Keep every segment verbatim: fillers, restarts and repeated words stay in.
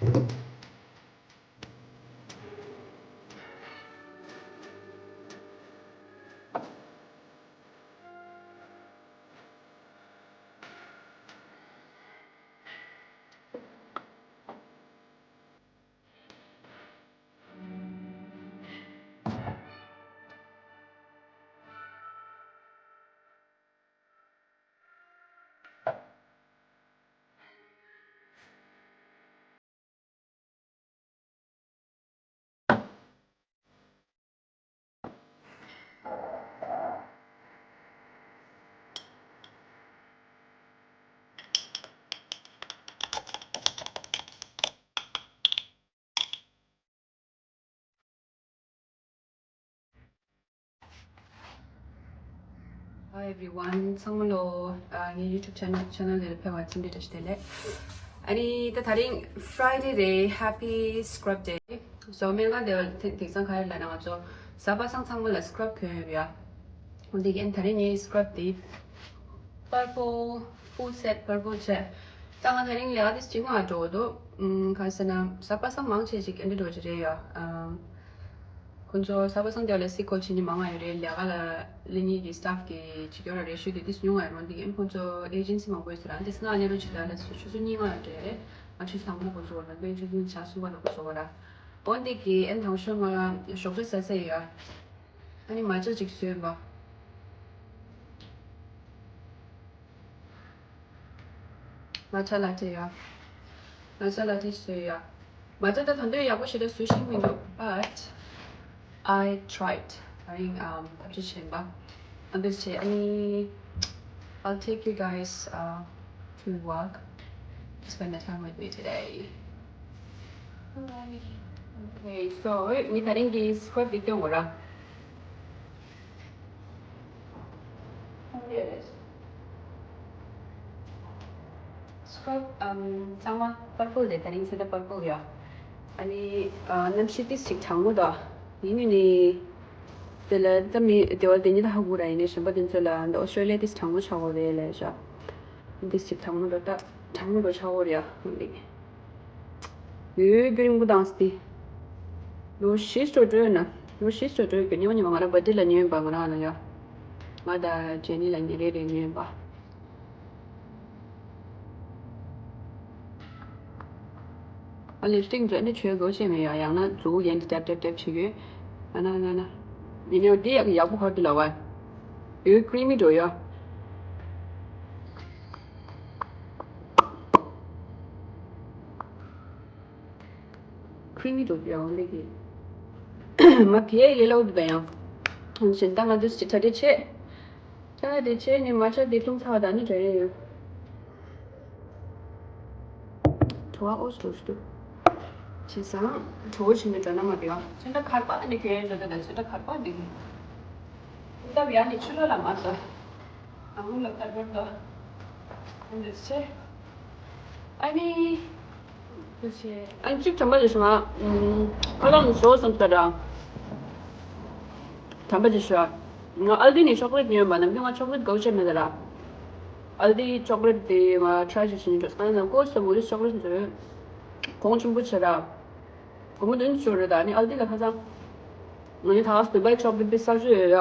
Hi everyone. ཚང་མ་ལོ། ཨ། ངའི་YouTube channel channel འདིར་ཕེབས་པར་འཚམས་འདྲི་བཀྲ་ཤིས་བདེ་ལེགས། ཨ་ནི་ད་དེ་རིང་Friday རེད། Happy scrub day. So སྨན་ཁང་དེ་དེང་སང་ག་རེ་ལབ་ན། ང་ཚོ་གཟའ་པ་སངས་ཚང་མ་ལ་scrub གྱོན་ཡོད་ཡ། འོན་ཏེ་ཨ་ནི་དེ་རིང་ངའི་scrub དེ་purple, full set purple བྱས། ད་ང་དེ་རིང་ལས་ཀ་དེ་ཅིག་མང་འགྲོ་འདུག་ཨམ། གང་ཟེར་ན་གཟའ་པ་སངས་མང་ཆེ་ཅིག་ཨ་འདྲ་འགྲོ་གི་རེད་ཡ། ཨམ། ཁོང་ཚོ་གཟའ་པ་སངས་དེ་ལ་སི་ཁོ་བྱེད་མཁན་མང་ང་ཡོད་རེད། ལས་ཀ་ལ་སླེབས་མཁན་གྱི་staff གི་བྱེད་སྐྱོར་ལ་རེ་ཞུ་དེ་དུས་ཉུང་ང་ཡོད་མོད། འདི་ག་ཁོང་ཚོ་agency མང་པོ་ཡོད་ས་རེད། དེ་སྔ་སླེབས་རོགས་བྱེད་ལ་ལ་ཆུ་ཚོད་གཉིས་ལྔ་ཡོད་རེད། ང་ཆུ་ཚོད་དང་པོ་འགོ་ཚུགས་པ་རེད། ཆུ་ཚོད་གཉིས་ཆ་གསུམ་པ་ལ་འགོ་ཚུགས་པ་རེད། འོན་ཏེ་གི་ཨ་ནི་དང་ཤོག་ང་ཞོགས་ཇ་ཟ་ས་ཡོད། ཨ་ནི་མ་ཅོ་ཅིག་བཟོས་པ། Matcha latte ཡ། Matcha latte བཟོས་ཡ། Matcha ད་ད་དུང་ཡག་པོ་ཞེ་དྲག་བཟོ་ཤེས་མི་འདུག but I tried. I um ཐབས་ཤེས་བྱས་པ། ཨ་འདུག་བྱས། ཨ་ནི། I'll take you guys uh to walk to spend the time with me today. Okay, so ངས་དེ་རིང་གི་scrub འདི་སྟོན་དགོས་ར། Scrub ཨམ་གཙང་མ་purple རེད། དེ་རིང་ཚོད་ལྟ་purple ཡ། ཨ་ནི་ཨ་གནམ་གཤིས་ཏིས་ཅིག་གྲང་མོ་འདུག་ཡིན་ནའི་ནི། དེ་ལ་ད་མི་སྡེ་བ་དེ་ཉིད་ཧ་གོ་ར། ཡིན་ནའི་གཞན་པ་དེ་ཚོ་ལ་འདི་ཨོ་སི་ཀྲེ་ལི་ཡ་ཏིས་གྲང་མོ་ཆགས་ཡོད་རེད་ལབ་ཤག་འདི་ཞིག་གྲང་མོ་འགྲོ་ད། གྲང་མོ་འགྲོ་ཆགས་ཡོད་རེད་ཡ། འདི་ཡོད་རྒྱུ་རིང་པོ་དང་སྟེ། ལོ་བཞི་སོ་འགྲོ་ཡོད་ན། ལོ་བཞི་སོ་འགྲོ་ཡོད་རྒྱུ། ཉི་མ་ཉི་མ་ང་རང་བར་ཐི་ལ་ཉོས་ཡིན་པ། ང་རང་ལ་ཡ། ང་དང་ཇེ་ནི་ལ་ཉིན་རེ་རེ་ཉོས་ཡིན་པ། ཨ་ལི་པི་སི་ཊིག་འདྲ་ནི་བྱོས་དགོས་ཤེས་མེད་ཡ། ཡང་ན་མཛུབ་གུ་ཡན་དེ་ཏེབ་ཏེབ་ཏེབ་བྱེད་ཀྱི་ཡོད། ཨ་ན་ན་ན། ཡིན་ནའི་འདི་ཡག་ཡག་པོ་ཧོར་དུ་ལ་བ། ཡོད་creamy འགྲོ་ཡ། creamy འགྲོ་ཡ་འོང་ལེ་གི། མ་གི་ཡ་ཡེ་ལོ་འདུག་ཡང་། གཞན་དག་ང་ཚོས་ཅི་ཐ་དེ་ཆེ། ད་དེ་ཆེ་ནི་མ་ཆ་དེ་ཐུང་ཚ་བ་དང་ནི་འདྲ་ཡོད། བྲོ་བ་ཨོ་སོ་སོ། བྱས་ཙང་བྲོ་བོ་བྱིན་ནས་འགྲོ་ན་མ་བདེ་བ། ཚོན་ཁྲ་ཁར་པ་ནི་གས་འགྲོ་ད། ཚོན་ཁྲ་ཁར་པ་འདི་གི། སྟབས་ཡག་ནི་ཆུ་ལོ་ལ་མ་ཟ། ཨ་མུ་ལ་ཁར་པ་འགྲོ། འདི་ཆེ། ཨ་ནི། ཨ་ནི་གཅིག་དྲན་པ་ཅིག་བྱུང་ང་། ཨ་ལགས་ནི་ཞོ་སོང་ཚར་ར། དྲན་པ་ཅིག་ཞོ། ང་ཨལ་དི་ནས་ཆོག་ལེ་ཊི་ཉོས་པ། ནམ་རྒྱུན་ང་ཆོག་ལེ་ཊི་དགའ་བོ་བྱེད་མེད་ད་ར། ཨལ་དི་ཆོག་ལེ་ཊི་དེ་ང་ཊི་རའི་ཞིག་བྱེད་ནས་འགྲོ། ས་ན་ཀོ་སི་མོ་ལི་ཆོག་ལེ་ཊི་ཚོས་གོང་ཆེན་པོ་བྱེད་ར། སྒོར་མོ་བདུན་ཅུ་རེད། ད་ནི་ཨལ་དི་ལ་ཁ་སང་། ང་ནི་ད་སུ་བའི་ཆོག་ལེ་ཊི་པི་སྟ་ཆུ་ཡོད་ཡ།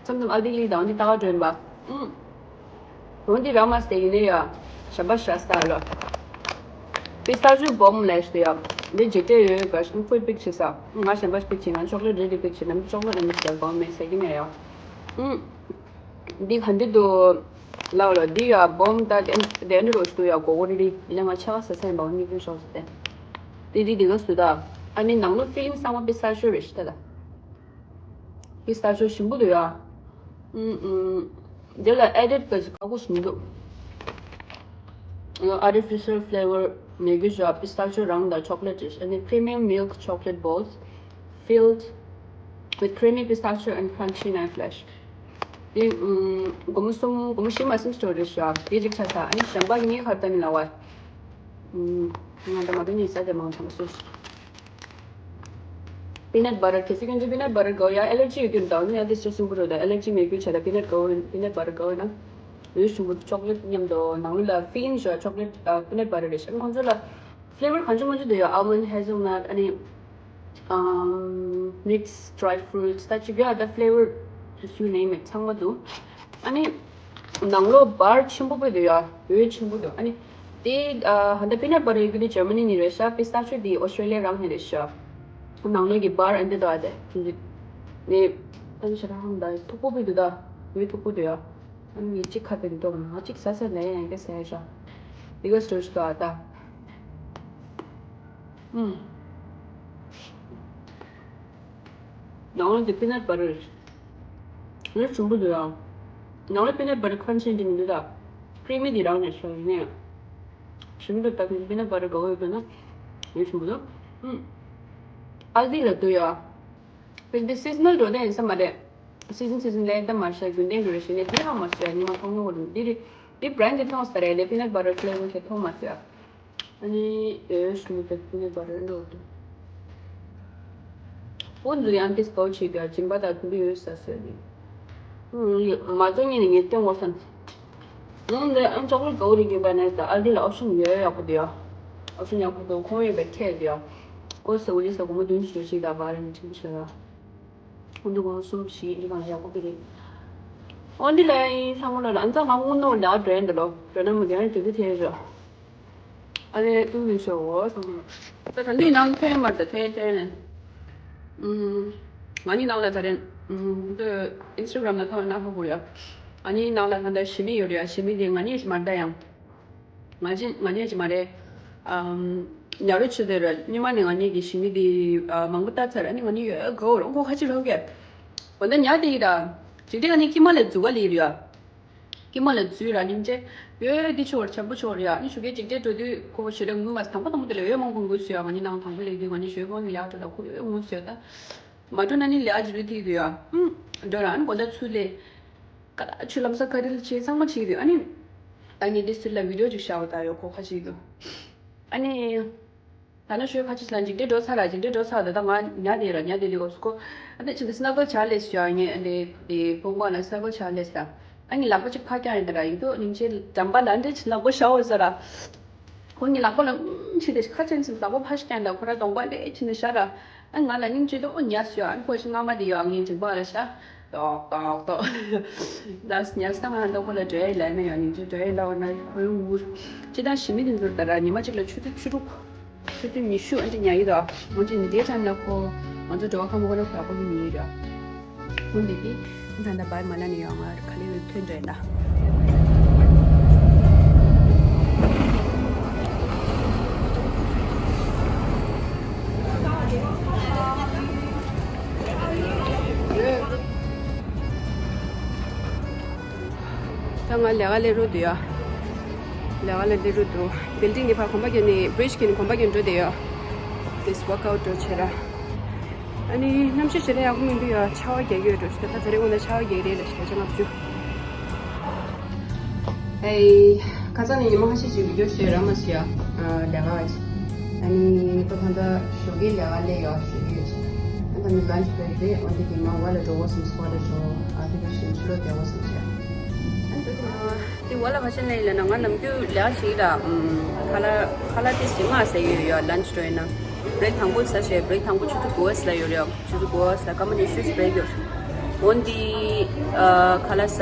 མཚམས་མཚམས་ཨལ་དི་ལི་དང་འདི་ལྟ་ག་འགྲོ་ཡིན་པ། ཨུམ། འོན་ཏེ་རང་མ་སྟེ་ཡིན་ནི་ཡ། ཞབས་པ་ཤ་སྟ་ལོ། པི་སྟ་ཆུ་བོམ་ལས་སྟེ་ཡ། འདི་འཇིགས་བྲལ་ཡོད་ག་ཤིང་ཁོས་པིག་བྱེད་ས། ང་གཞན་པ་པིག་བྱེད། ང་ཆོག་ལེ་ཊི་རེ་ཌི་པིག་བྱེད། ནམ་ཆོག་ལེ་ཊི་རེ་ཌི་བྱེད་གོང་མེད་ཟེར་གི་མེད་ཡ། ཨུམ། འདི་ག་འདི་འདུག་ལའོ་ལོ། འདི་ཡ་བོམ་ད་དེ་དེ་འདྲ་རོ་སུ་ཡ་གོ་གོ་རི་རི་ལེ། ང་ཆ་ག་ས་སེམས་པ་གཉིས་ཀྱི་ཤོག་སྟེ། དེ་རི་འདི་ག་སུ་ད། ཨ་ནི་ནང་ལོ་ཕི་ལིང་སང་བ་པི་སྟ་ཆུ་རེ་ཤི་ད་ད། པི་སྟ་ཆུ་ཞིམ་པོ་འདུག་ཡ། ཨུམ་ཨུམ། དེ་ལ་ཨེ་ཌི་ཌི་ག་ཅི་ཁག་པོ་ཞིམ་འདུག artificial flavor མེད་རྒྱུ་ཞོ། པི་སྟ་ཆུ་རང་དང་ཆོག་ལེ་ཊི་རེ་ཤི། ཨ་ནི་premium milk chocolate balls filled with creamy pistachio and crunchy naan flesh. དེ་ཨུམ་སྒོར་མོ་གསུམ། སྒོར་མོ་བཞི་མ་ཟིན་སྟོར་རེ་ཤི་ཡ། དེ་རིགས་ཆ་ས། ཨ་ནི་གཞན་པ་ངའི་ཁ་ཏ་མི་ལ་བ། ཨུམ་ང་ད་མ་དུ་ཉིས་ས་དེ་མང་ཐང་སུ། peanut butter གལ་སྲིད་ཁྱོད་ཚོ་peanut butter དགའ་ཡ། ཨེ་ལར་ཇི་ཡོད་རྒྱུ་འདྲ་ནི་ཡ། དེ་ཆ་གསུམ་པོ་རོ་ད། ཨེ་ལར་ཇི་མེད་རྒྱུ་ཆ་ད་peanut དགའ་ཡོད། peanut butter དགའ་ཡོད་ན། ཡོད་གསུམ་པོ་ཆོག་ལེ་ཊི་མཉམ་དུ་ནང་ལོ་ལ་ཕི་ལིང་ཞོ་ཆོག་ལེ་ཊི་ཨ་peanut butter རེ་ཤི། ཁོང་ཚོ་ལ། flavor གང་བྱུང་མང་བྱུང་འདུག་ཡ། almond, hazelnut, ཨ་ནི་um, mixed dry fruits, ད་ཅིག་ཡ། ད་flavor, you name it, ཚང་མ་འདུག་ཨ་ནི་ནང་ལོགས་འབར་ཆེན་པོ་པོ་འདུག་ཡ། འོད་ཆེན་པོ་འདུག་ཨ་ནི་དེ་ཨ་ཧ་ད་peanut butter ཡོད་གི་དེ་Germany ནས་རེད་ཤག pistachio དེ་Australia རང་ནས་རེད་ཤག་ནང་ལོགས་ཀྱི་འབར་ཨ་འདི་འདུག་ཨ་དེ་ནི་ཨ་ནི་ཤ་རང་ད་མཐུག་པོ་པོ་འདུག་ད་འོད་མཐུག་པོ་འདུག་ཡ། ཨ་ནི་གཅིག་ཁ་དེ་འདུག་ང་གཅིག་ཟ་ཟ་ནས་ཡང་གི་ཟ་ཡ་ཤག་འདི་ག་སྟོར་ཞིག་འདུག་ཨ་ད། ཨུམ། ནང་ལོགས་དེ་peanut butter རེད། ཞིམ་པོ་འདུག་ཡ། ནང་ལོགས་peanut butter crunchy འདི་མི་འདུག་ད། creamy འདི་རང་ནས་ཤོར་ཡིན་ནས། ཞིམ་པོ་འདུག་ད་peanut butter དགའ་བོ་ཡོད་པས་ན་ཡང་ཞིམ་པོ་འདུག་ཨུམ། Aldi ལ་འདུག་ཡ། བི་འདི་seasonal འགྲོ་དེ་ཡིན་ས་མ་རེད། season season ལས་ད་མ་ཤ་རྒྱུན་ལྡན་འགྲོ་རེད་ཞེས་ནས་དེ་ཧ་མ་སོས་ཉི་མ་མཐོང་མྱོང་བ་རུང་འདི་རེད། འདི་brand འདི་མཐོང་ས་རེད་ལས་peanut butter flavor གས་མཐོང་མ་སོས། ཨ་ནི་ཨེ་ཤུ་མི་ད་peanut butter འགྲོ་འདུག་ཨོ་འདི་ཡང་ཏིས་ཀོ་ཆི་ག་སྦྱིན་པ་དང་མཐུན་པའི་ཡོད་ས་སོས་ནི། མ་བཙོང་ཉིན་ནས་ངས་སྟོན་དགོས་བསམ། ང་འདི་ཨ་ཅོག་ལེ་གའུ་རི་གི་པ་ནས་ད་ཨལ་ཌི་ལ་ཨོབ་ཤན་ཡོད་ཡག་པོ་འདུག་ཡ། ཨོབ་ཤན་ཡག་པོ་འདུག་ཁོང་ཡོད་པའི་ཁྱད་འདུག་ཡ། ཀོ་སི་ཨུ་ལི་ས་སྒོར་མོ་བདུན་ཅུ་ཞིག་དང་བར་རིན་ཆེན་པོ་ཞིག་ལ། ཨོ་འདི་སྒོར་མོ་གསུམ་བཞི་འདི་གང་ཡག་པོ་འདུག་རེད། ཨོ་འདི་ལ་ཡིན་ཚང་མ་ལ་ལ་ཨ་ཙང་ང་དངུལ་ནོར་ལ་འགྲོ་ཡིན་འདི་ལོ་འགྲོ་ན་མི་འགྲོ་ཡིན་དེ་དུས་དེ་རེད། ཨ་ནི་ཨུ་ཡོད་ཤོག་འོ་སོང་། ད་ད་འདི་ནང་ཐོན་མར་ད་ཐོན་ཐོན་ནས། ཨུམ། ང་གཉིས་ནང་ལ་ད་རེད། ཨུམ། འདི་Instagram ལ་ཐོན་ན་ཧ་གོ་ཡ། ང་གཉིས་ནང་ལ་ད་ལྟ་ཞི་མི་ཡོད་རེད་ཡ། ཞི་མི་དེ་ང་གཉིས་ཤི་མར་ད་ཡང་། ང་གཉིས་ང་གཉིས་ཀྱི་མ་རེད། ཨམ། ཉ་རོ་ཆུ་དེ་ར་སྔོན་མ་ནས་ང་གཉིས་ཀྱི་ཞི་མི་དེ་ཨ་མང་པོ་ལྟ་ཚར། ཨ་ནི་ང་གཉིས་ཡོད་གའོ་རང་ཁོ་ཁ་ཆེ་རོགས་གས། འོ་ན་ཉ་དེ་ཡི་ར། ཅིག་དེ་ང་གཉིས་ཀྱི་མ་ལས་འཛུགས་ག་ལི་རེད་ཡ། ཀྱི་མ་ལ་འཛུལ་ར་སྙིང་རྗེ། ཡོད་འདི་ཆོར་བྱམས་པོ་ཆོར་ཡ། ནི་ཞུ་གེ་འཇིགས་བྲལ་འགྲོ་དུས་ཁོ་ཞུ་རེ་ངུ་མ་དང་པོ་དང་པོ་དེ་ལ་ཡོད་མང་པོ་ངུ་ཟོས་ཡ། ང་ནི་ནང་དང་པོ་ལས་དུས་ང་ནི་ཞོལ་ཁོང་ནི་ལེགས་འགྲོ་ད་ཁོ་ཡོད་ངུ་ཟོས་ད། མ་འགྲོ་ན་ནི་ལེགས་འཇིགས་རུ་ཐིག་དུ་ཡ། ཨུམ། འགྲོ་ར་ཨ་ནི་གོ་ད་ཚུ་ལས། ཀ་ད་ཆུ་ལམ་ས་ག་རི་ལ་ཆེ་ཚང་མ་ཆེ་དུ་ཨ་ནི། ད་ངས་འདི་ཚུ་ལ་བི་ཌིའོ་ཅིག་བཞག་པ་ད་ཡོད་ཁོ་ཁ་ཆེ་དུ། ཨ་ནི། ད་ནི་ཞོལ་ཁ་ཆེ་ལ་འཇིགས་བྲལ་འགྲོ་ཚར་ར་འཇིགས་བྲལ་འགྲོ་ཚར་ད་ད་ང་ཉ་དེ་ར་ཉ་དེ་ལི་གོ་སུ་ཁོ། ཨ་ནི་ཆི་འདི་སྣ་ཁོལ་ཆ་ལེ་ཞུ་ཨ་ངས་ཨ་ནི་དེ་ཕོང་པ་ལ་སྣ་ཁོལ་ཆ་ལེ་ས། ཨ་ངའི་ལག་པ་ཅིག་ཕ་ཀྱང་ཡིན་ད་ར་ཡིན་དུ་སྙིང་རྗེ་འགྲམ་པ་ལ་འདྲེ་ཆི་ལག་པ་ཤའོ་ཟེར་ར། ཁོ་ངའི་ལག་པ་ལ་ཨུམ་ཆི་དེ་ཁ་ཆེན་ཟིན་ལག་པ་ཕ་ཞིག་ཀྱང་ད་ཁོ་ར་གདོང་པ་ལེ་ཆི་ནི་ཤ་ར། ཨ་ང་ལ་སྙིང་རྗེ་དུ་ཨོ་ཉ་ཞུ་ཨ་ཁོ་ཞིག་རྔ་མ་དེ་ཡོད་ཨ་ངའི་མཇིང་པ་ལ་ཤ། ཏོག་ཏོག་ཏོག་ད་ཉ་ས་ང་ལ་ཁོ་ལ་འགྲོ་ཡ་ལ་ནི་ཡོད་སྙིང་རྗེ་འགྲོ་ཡ་ལ་བ་ན་ཁོ་ཡོང་ངུ། ཅི་ད་ཞི་མི་དེ་ཚོ་ད་ར་ཉི་མ་གཅིག་ལ་ཆུ་ཚོད་བཅུ་དྲུག་ཆུ་ཚོད་ཉི་ཤུ་ཨ་ཅི་ཉ་ཡི་དོ། ང་ཚོ་འདིའི་ཐང་ལ་ཁོ་ང་ཚོ་འགྲོ་བ་ཁམས་ཁོ་ན་ཁོ་ཡག་པོ་ཡིན་ཡི་ར། ཁོ་འདི་དེ་ད་ད་བའི་མ་ན་ནི་ཡོད་ང་ག་ལེ་ཐོན་འདྲ་ཡིན་ད། ད་ང་ལས་ཀ་ལས་རོ་འདུག་ཡ། ལས་ཀ་ལས་འདི་རུ་འདུག building ནི་ཕར་གོམ་པ་བརྒྱབ་ནས་bridge གི་ནི་གོམ་པ་བརྒྱབ་འགྲོ་བསྡད་ཡོད། This workout འགྲོ་བྱེད་ར། ཨ་ནི་གནམ་གཤིས་ཞེ་དྲག་ཡག་པོ་མི་འདུག་ཡ། ཆར་པ་རྒྱག་གི་ཡོད་འགྲོ་ཞིག་ད་ད་རེས་དགོང་དག་ཆར་པ་རྒྱག་གི་རེད་ལ་ཞེ་དྲག་ཅང་ལབ་རྒྱུ། ཨེ། ཁ་སང་ནས་ཉི་མ་ཁ་ཤས་ཅིག་video བཟོས་ར་མ་བཟོས་ཡ། ལས་ཀ་བ་ཅིག་ཨ་ནི་ད་ད་ལྟ་ཞོགས་ཀའི་ལས་ཀ་ལས་ཡོད་ཞུ་གི་ཡོད་ཅིག་ཨ་ད་ནི་lunch break རེད། འོན་ཏེ་དེ་མ་བ་ལ་འགྲོ་བ་སོང་སོ་བ་ལ་འགྲོ་ཨ་དེ་ག་ཞིག་ཕྱི་ལོགས་བསྡད་བ་སོང་ཟེར། ཨ་ད་དེ་མ་དེ་བ་ལ་ཁ་ཤས་ལས་ཡིན་ལ་ན་ང་ནམ་རྒྱུན་ལས་ཀ་ཞིག་ར་ཁ་ལག་ཁ་ལག་དེ་ཞིག་མ་ཟ་ཡོད་ཡོད་lunch འགྲོ་ཡིན་ན། break དང་པོ་ཟ་ཞེས་break དང་པོ་ཆུ་ཚོད་དགུ་པ་ཟ་ཡོད་རེད། ཆུ་ཚོད་དགུ་པ་ཟ་སྐར་མ་ཉི་ཤུ་break ཡོད། འོན་ཏེ་ཨ་ཁ་ལག་ཟ།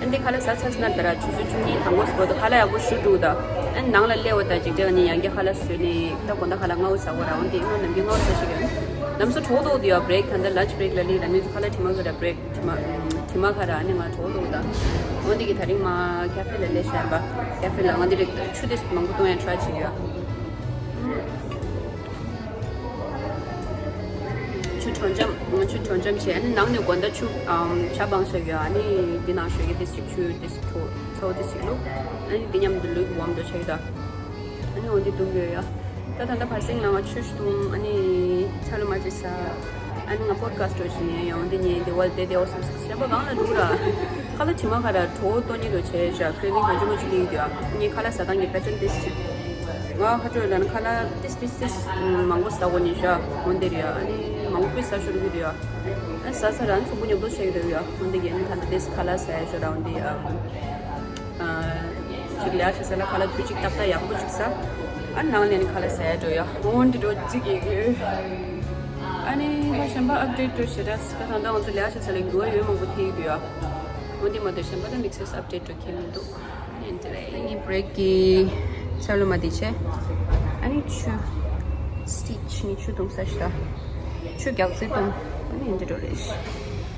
ཨ་འདི་ཁ་ལག་ཟ་ཚར་སོང་ན་ད་ར་ཆུ་ཚོད་བཅུ་གཉིས་དང་པོ་ཟ་དགོས་འདུག་ཁ་ལག་ཡག་པོ་ཞུ་འདུག་ད་ཨ་ནང་ལ་སླེབས་པ་དང་ཅིག་ཅིག་ནི་ཡང་བསྐྱར་ཁ་ལག་བཟོས་ནས་ད་དགོང་དག་ཁ་ལག་སྔ་པོ་ཟ་དགོས་ར། འོན་ཏེ་ཨ་ནམ་རྒྱུན་སྔ་པོ་ཟ་ཞིག་ཡོད། ལམ་སང་གྲོགས་འདུག་དེ་ཡ་break ད་ལྟ་lunch break ལ་ལི་ད་ནི་ཁ་ལག་དྲི་མ་གི་ར་break དྲི་མ་དྲི་མ་ཁ་ར་ཨ་ནི་ང་གྲོགས་འདུག་ད། འོན་ཏེ་གི་ད་རིང་མ་cafe ལ་སླེབས་ཤག་པ། cafe ལ་ང་འདི་རིགས་ཆུ་དེ་མང་པོ་བཏུང་ཡ་try བྱེད་ཀྱི་ཡོད། ཆུ་དྲོ་འཇམ་ཆུ་དྲོ་འཇམ་བྱས་ཨ་ནི་ནང་ནས་དགོང་དག་ཆུ་ཨམ་ཇ་སྦངས་བཞག་ཡོད། ཨ་ནི་འདི་ནང་ཞོགས་ཀས་ཏོག་ཙམ་ཆུ་ཏོག་ཙམ་དྲོ་ཚ་པོ་ཏོག་ཙམ་བླུགས། ཨ་ནི་འདི་མཉམ་དུ་ལུག་ཝམ་འགྲོ་བྱས་ཡོད་ད། ཨ་ནི་འོ་འདི་བཏུང་གི་ཡོད་ཡ། ད་ད་ལྟ་བར་སེང་ལ་ང་ཆུ་ཞིག་བཏུང་ཨ་ནི་ཆ་ལུ་མ་ཅིག་ཟ། ཨ་ནི་ང་podcast འགྲོ་བཞིན་ཡོད་ཡ། འོ་འདི་ཉལ་འདི་བ་བསྡད་བསྡད་འོ་སོང་ཟ་ཞེན་པ་གང་ལ་འདུག་ར། ཁ་ལག་དྲི་མ་ཁ་ར་གྲོད་ཁོག་ལྟོ་སྙིང་འདྲ་བྱས་ཤག craving གང་བྱུང་མ་བྱུང་གི་ཡོད་ཡ། ངས་ཁ་ལག་ཟ་སྟངས་ཀྱི་pattern དེ་ཞིག་ང་ཁ་ཆོས་ལ་ནི་ཁ་ལག་ཏིས་ཏིས་ཏིས་མང་པོ་ཟ་དགོས་ནི་ཤག་འོ་འདི་རེད་ཡ། ཨ་ནི་མང་པོ་ཟ་ཤོར་གི་འདུག་ཡ། ཨ་ཟ་ཚར་ར་ཨ་ནི་གཟུགས་པོ་ཉོབ་ཏོ་བྱེད་ཀྱི་འདུག་ཡ། འོ་འདི་གི་ཨ་ནི་ད་ལྟ་ཏིས་ཁ་ལག་ཟ་ཡ་ཤོར་ར་འོ་འདི་ཨ། ཅིག་ལས་བྱེད་ས་ལ་ཁ་ལག་དུས་གཅིག་ཏག་ཏག་ཡག་པོ་ཅིག་ཟ། ཨ་ནང་ལས་ནི་ཁ་ལག་ཟ་ཡ་འགྲོ་ཡ། འོན་ཏེ་འགྲོ་ཅིག་ཡི་གི། ཨ་ནི་ཁ་གཞན་པ་ཨབ་ཌེཊ་འགྲོ་ཞེ་དྲག་ད་ད་ལྟ་ང་ཚོ་ལས་བྱེད་ས་ལ་འགྱུར་བ་ཡོད་མང་པོ་ཐེབས་ཡོད་ཡ། འོན་ཏེ་མ་གཏོགས་གཞན་པ་ད་དམིགས་བསལ་ཨབ་ཌེཊ་འགྲོ་ཁེལ་མི་འདུག་ཨ་ནི་འདི་རེད། ཨ་ནི་བྷི་རེག་གི་ཚ་ལུ་མ་དེ་བྱས། ཨ་ནི་ཆུ་སི་ཊིཆ་ནི་ཆུ་འཐུང་ས་ཞིག་ད། ཆུ་རྒྱག་རྩེ་འཐུང་། ཨ་ནི་འདི་འགྲོ་རེད།